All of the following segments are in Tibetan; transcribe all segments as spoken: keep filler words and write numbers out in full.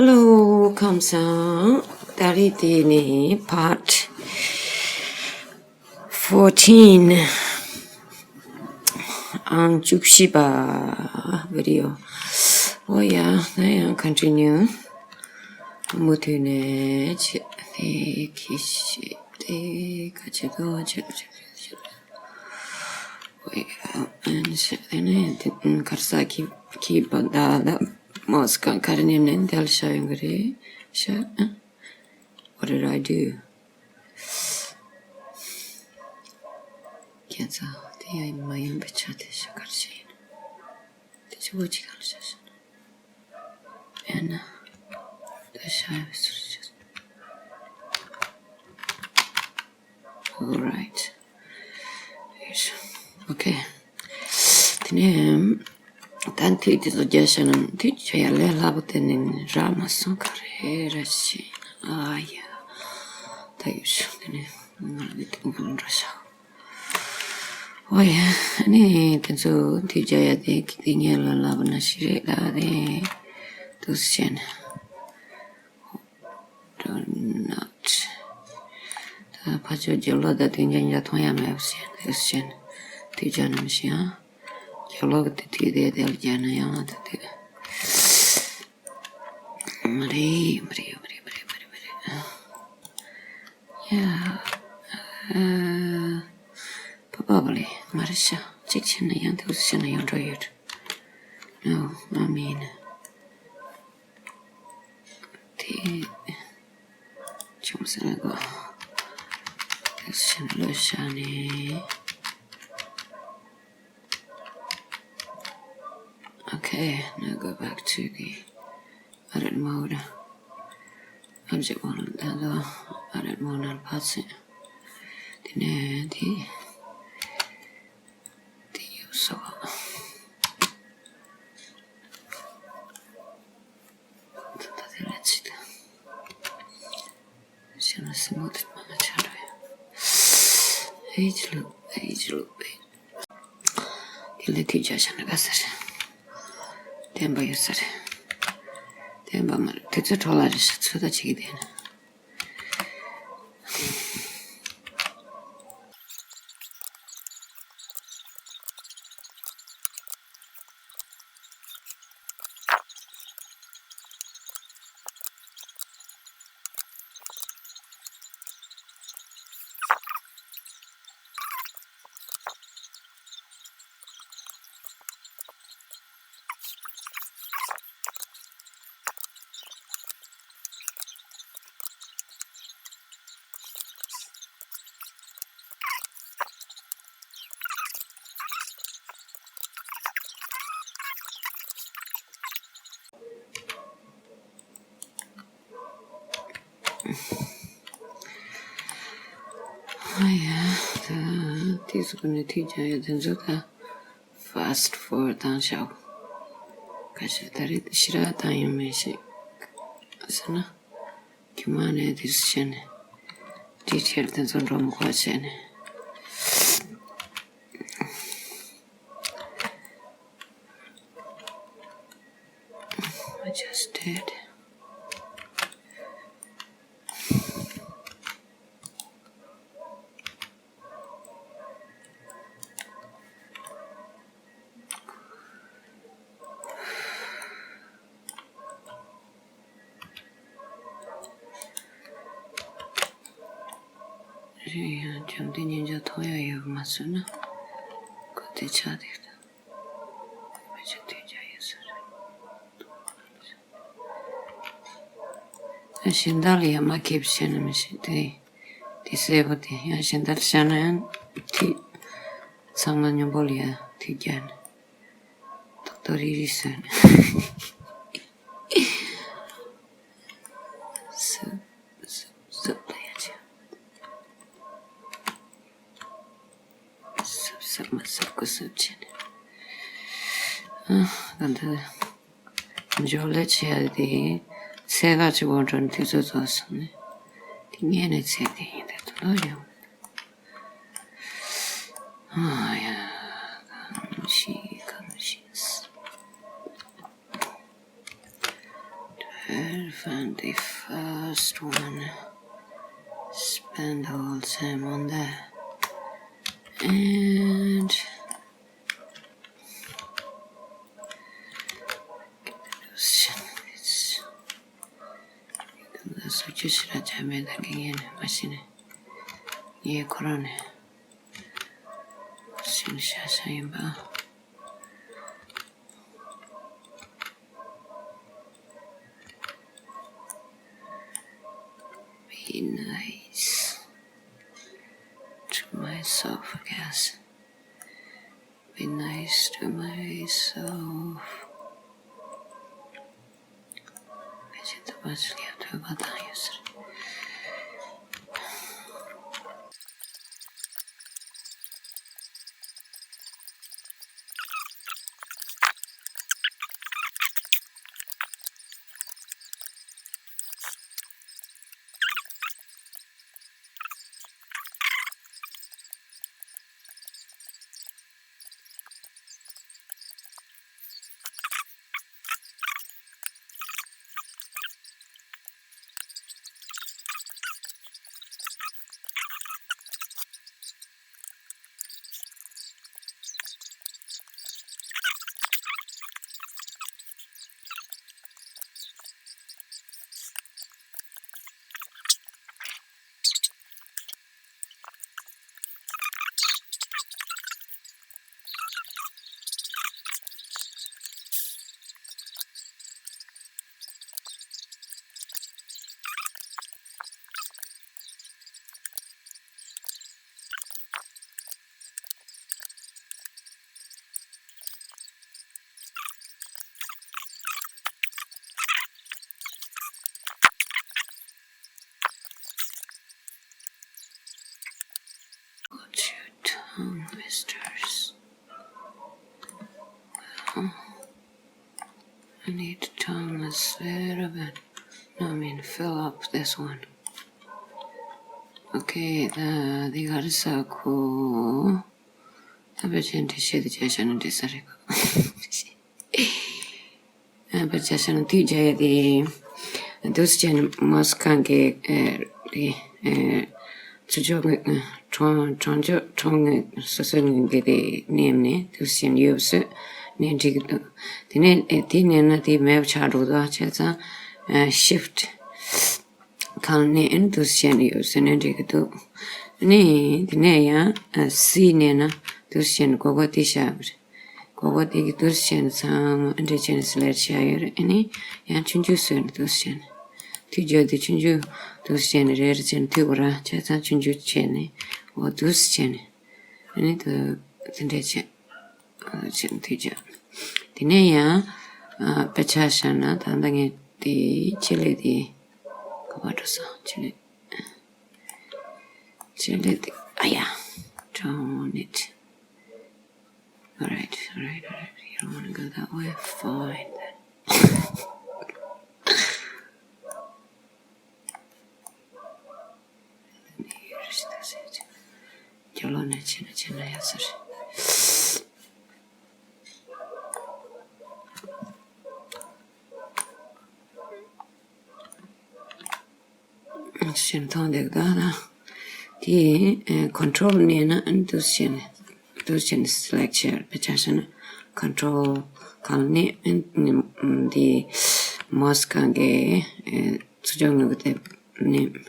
Hello, ཁམས་བཟང་། ད་རེས་དེ་ནི་part fourteen ཨང་བཅུ་བཞི་པ་video། ཨོ་ཡ། ད་ཡང་continue། མུ་མཐུད་ནས་བྱེད་དེ་ཁྱི་ཤེས་དེ་ག་བྱེད་དོ་བྱེད་དོ་བྱེད་དོ་བྱེད་དོ། ཨོ་ཡ། ཨན་ཤེས་དེ་ནས་དེ་གར་ས་ཁྱི་ཁྱི་པ་ད་ད་མོས་གང་གར་ཉན་ནས་འདལ་ཤ་ཡོང་གི་རེད་ཤ། What did I do? ཁྱེད་ཚོ་དེ་ཡང་མ་ཡིན་པའི་ཆ་དེ་ཤ་གར་ཤེས་ཡིན། དེ་ཆུ་བོ་གཅིག་གང་ལ་ཤ་ཤ་ན། ཨེ་ན། དེ་ཤ་ཡོད་ཟེར་ཤ། Alright. Okay. དེ་ནས་ད་དུས་དེ་ཚོ་རྒྱ་ཤ་ན་དུས་ཆ་ཡ་ལས་སླ་པོ་དེ་ནས་རག་མ་སོང་ག་རེ་ར་ཤེས་ན། ཨ་ཡ། ད་ཡོད་ཤོག་དེ་ནས་ང་ལ་དེ་ངོ་འགྲོ་ཤག་ཨོ་ཡ། ཨ་ནི་དེ་ཚོ་དུས་ཆ་ཡ་དེ་གི་དེ་ངས་ལ་སླ་པོ་ན་ཤི་རེད་ད་དེ་དུས་ཤེས་ན། Do not. ད་ཕ་ཆོས་རྒྱབ་ལོག་ད་དུས་འཇམ་འཇམ་མཐོང་ཡ་མེད་པ་ཞིག་དེ་ཞེན་དུས་ཅག་ནམ་ཞིག་ཡང་རྒྱབ་ལོག་གི་དུས་དེ་དེ་ལ་རྒྱག་ན་ཡང་ད་དུས་མ་རེད་མ་རེད་མ་རེད། ཡ། ཨ། པ་པ་པ་ལེ་མ་རེད་ཤག་གཅིག་བྱས་ན་ཡང་དུས་བྱས་ན་ཡང་འགྲོ་ཡོད། No, I mean. དེ་ཅུང་ཟད་ལ་གོ། དེ་བཞིན་ལོས་བྱ་ནས། Okay, now go back to the edit mode. Object mode ད་ལོ་edit mode ནང་ཕར་ཕྱིན། དེ་ནས་དེ་དེ་ཡོད་སོ། ད་ལྟ་དེ་ལ་ཅི་ད། ཤ་ན་སི་མོ་དེ་མ་ན་ཆ་ར་ཡ། ཨེ་ཇི་ལུ་ཨེ་ཇི་ལུ་ཨེ། དེ་ལས་དུས་ཆ་ཤ་ན་ག་ས་རེད། བསྟན་པ་ཡོད་ས་རེད། བསྟན་པ་མ་རེད་དུས་ཚོད་འཕྲོ་བརླག་རེད་ཤག་ཚོད་ལྟ་བྱེད་ཀྱི་བསྡད་ན། ཨ་ཡ། ད་དེ་ཚོ་ཀུན་ནས་ཐིག་ཀྱང་ཡོད་དེ་ཚོ་ད་fast forward བཏང་བཞག་ཁ་ཤས་ད་རེས་ཤི་ར་བཏང་ཡོང་མེད་ཤེས་ཟེར་ན། རྒྱུ་མ་ནས་དེ་ཚོ་བྱས་ནས་detail དེ་ཚོ་འགྲོ་མི་ཁོག་བྱས་ནས། I just did. རེད་ཡང་བྱམས་བརྩེ་ཉིན་ཅག་མཐོང་ཡ་ཡོད་མ་སོང་ན་ཁོ་དེ་ཆགས་དེ་ད། ཕལ་ཆེར་དུས་འཇགས་ཡོད་ས་རེད། གཞན་དག་ལ་ཡ་མ་ཁེབས་བྱས་ན་མི་ཤེས་དེ། དེ་གསལ་པོ་དེ་ཡང་གཞན་དག་ལ་བྱས་ན་ཡང་དེ་ཚང་མ་མཉམ་པོ་ལ་ཡ་དེ་རྒྱག་ནས་ཏོག་ཏོག་རིག་རིག་བཟོས་ནས། སུབ་སུབ་སུབ་ལ་ཡ་བྱས། སུབ་སུབ་མ་སུབ་ཀུ་སུབ་བྱས་ནས། ཨ། ད་འདི་འཇོག་ལས་བྱས་ཏེ་ཚད་ག་ཅིག་འོང་འགྲོ་ནས་དུས་ཚོད་རྫོགས་སོང་ནས་དེ་ངས་ནས་ཚད་དེ་ཡིན་དེ་དུ་ལོ་ཡོང་། ཨ་ཡ། གང་ཞིག་གང་ཞིག Find the first one. Spend all time on that. And it's, so just should I tell me that again? Machine. Yeah, corona. Sin shasha yimba. Be nice to myself, I guess. Be nice to myself. Got your tongue, misters. I need tongue, I swear to God. No, I mean, fill up this one. Okay, the, the got is so cool. ད་བེད་ཅན་འདྲི་བཤད་དེ་བྱ་བྱ་ན་འདྲི་ས་རེད་གོ། ཨ་བེད་བྱ་བྱ་ན་དུས་བྱ་ཡ་དེ། དུས་ཅན་མོས་གང་གི་ཨེ་རེད་ཨེ་ཚུར་ཕྱོགས་ངོས་གྲོང་གྲོང་ཕྱོགས་གྲོང་ངོས་སོ་སོའི་ངོས་འགལ་དེ་གནས་ནས་དུས་ཅན་ཡོད་སུ་ནས་འགྲིག་གི་འདུག་དེ་ནས་ཨེ་དེ་ནས་ན་དེ་མེད་པ་ཆགས་འགྲོ་འདུག་བྱས་ཙང་ཨེ་shift གང་ནས་ཨེ་དུས་ཅན་ཡོད་སུ་ནས་འགྲིག་གི་འདུག་ནས་དེ་ནས་ཡང་ཨེ་C ནས་ན་དུས་ཅན་གོ་གོ་དེ་བཞག་གི་རེད། གོ་གོ་དེ་གི་དུས་ཆེན་ཚང་མ་ཨ་འདྲས་ཆེན་སི་ལེག་བྱས་ཡོད་རེད། ཨ་ནི་ཡང་ཆུང་ཆུང་བཟོས་ནས་དུས་ཆེན། དུས་རྒྱུན་དུ་ཆུང་ཆུང་དུས་ཆེན་རེ་རེ་ཆེན་དུས་གོ་ར་ཆ་ཚང་ཆུང་ཆུང་བྱས་ནས་འོ་དུས་ཆེན། ཨ་ནི་དུ་དེ་འདྲས་ཆེན། ཨ་ཆེན་དུས་ཆེན། དེ་ནས་ཡང་ཨ་དཔེ་ཆ་བཞག་ན་ད་ལྟ་ངས་དེ་ཆེ་ལེ་དེ་ག་པར་འགྲོ་སོང་ཆེ་ལེ། ཆེ་ལེ་དེ་ཨ་ཡ། Darn it. All right, all right, all right. You don't want to go that way. Fine then. Here's the seat. Yo lo ne chena chena ya sir. ཤིན་ཐང་འདེགས་ད་ན། དེ་ཨེ་control ནས་ན་ཨན་དུ་ཤན་དུ་ཤན་select བྱས་པ་ཆ་ཤ་ན་control གང་ནས་ཨན་དེ་མོས་གང་གི་ཨེ་ཚུར་ཕྱོགས་ངོས་ཀྱི་དེ་ནས་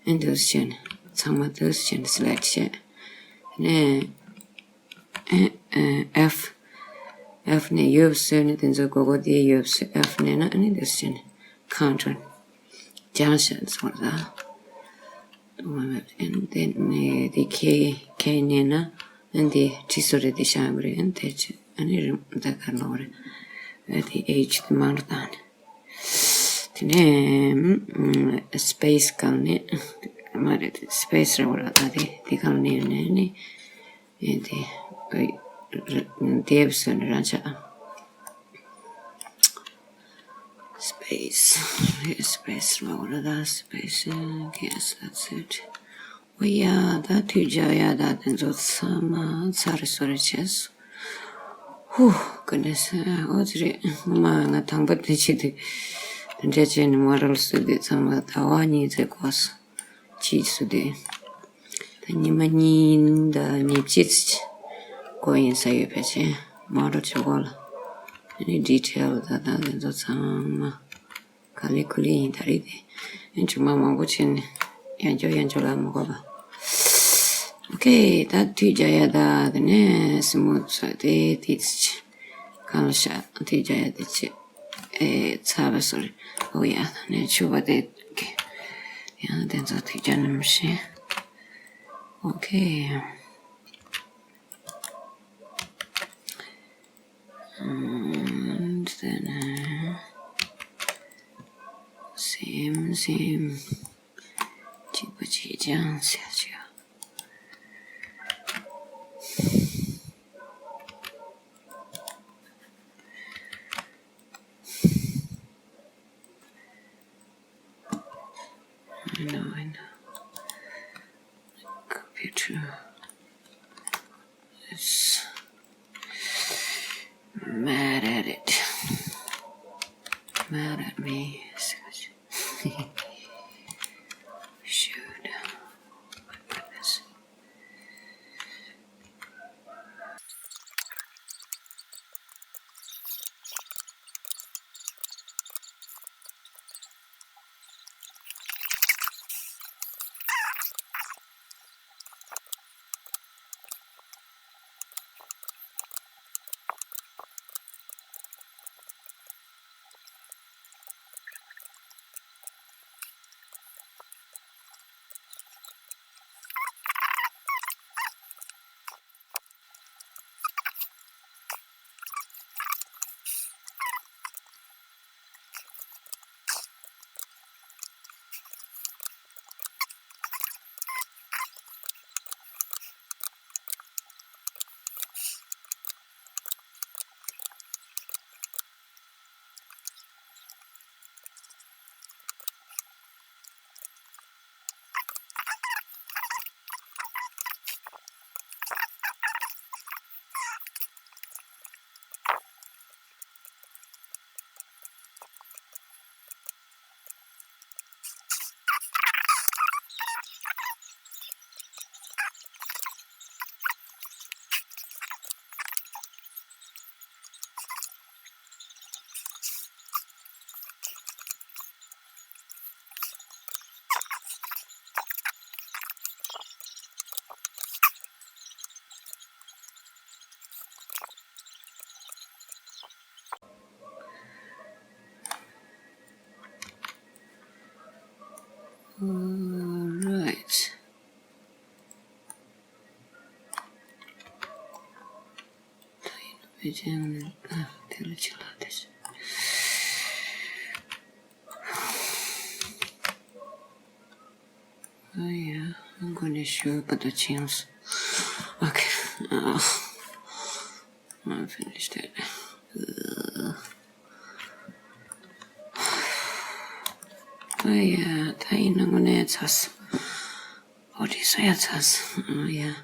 ཨན་དུ་ཤན་ཚང་མ་དུ་ཤན་select བྱས་ནས། ཨེ་ཨེ་F F ནས་ཡོབ་སོས་ནས་དེ་ཚོ་གོ་གོ་དེ་ཡོབ་སོས་F ནས་ན་ཨ་ནི་དེ་སོས་ནས་ཁང་ཁྲོན་ལྗང་ཤན་སོར་ད། ཨེན་དེ་ནས་དེ་K K ནས་ན་ཨན་དེ་ཁྲི་སོ་རེ་དེ་ཤང་རེ་ཨན་དེ་ཆེ་ཨ་ནི་རིམ་ད་གར་ལོ་རེ་ཨ་དེ་H དེ་མང་རུ་བཏང་ནས། དེ་ནས་space གང་ནས་མ་རེད་space རེད་བ་ར་ད་དེ་དེ་གང་ནས་ནས་ནས་ཨེ་དེ་དེབ་སོན་རང་ཆ་space space རེད་བ་ར་ད་space yes that's it ཨོ་ཡ་ད་དུས་འཇགས་ཡ་ད་དེ་ཚོ་ཚང་མ་ཚར་རེ་སོ་རེ་བྱས། ཧུ། ཀུན་ནས་ཨོ་ཙི་རེད། ངོ་མ་ང་དང་པོ་དེ་བྱེད་དུས་ འདྲ་བྱས་ནས་མོ་ཌེལ་བཟོས་དུས་ཚང་མ་ཟླ་བ་གཉིས་ཙམ་འགོར་སོང་། ཅིག་བཟོས་དུས། ད་ཉི་མ་གཉིས་དང་ཉི་ཤུ་ཙམ་འགོར་ཡིན་ས་ཡོད་ཕལ་ཆེར། མོ་ཌེལ་བྱེད་སྐོར་ལ། ཨ་ནི་ཌི་ཊེལ་ད་ད་དེ་ཚོ་ཚང་མ། ག་ལེ་གུ་ལེ་ཡིན་ད་རེད་དེ། ཨེ་ཆུང་མ་མང་པོ་བྱས་ནས་ཡང་བསྐྱར་ཡང་བསྐྱར་ལབ་མི་དགོས་པ། ཨོ་ཁེ། ད་མཐུད་རྒྱག་ཡ་ད་དེ་ནས་སི་མུ་ཐི་བཟོས་ཏེ་དེ་ཅི་གང་ལ་བཞག་མཐུད་རྒྱག་ཡ་དེ་ཅི། ཨེ་ཚར་བ་སོ་རི། ཨོ་ཡ་ད་ནས་ཆུ་བ་དེ་ཨོ་ཁེ། ཡང་དེ་ཚོ་མཐུད་རྒྱག་ནམ་ཤེས། ཨོ་ཁེ། And then, uh, same, same. གཅིག་པ་གཅིག་རྐྱང་ཟེར་ཅིག I know, I know. Computer is mad at it. Mad at me. Shoot. My goodness. All right. ད་ཡིན་ན་བེད་སྤྱོད་ཡོང་ནས། ཨ། དེ་ལ་ཕྱི་ལ་དེ་བྱེད། Oh yeah, I'm gonna show you the change. Okay. Uh, I finished it. Uh, oh yeah, ད་ཡིན་ན་དངོས་གནས་ཚར་སོང་། འོ་དེ་ཚོ་ཡང་ཚར་སོང་། Oh yeah.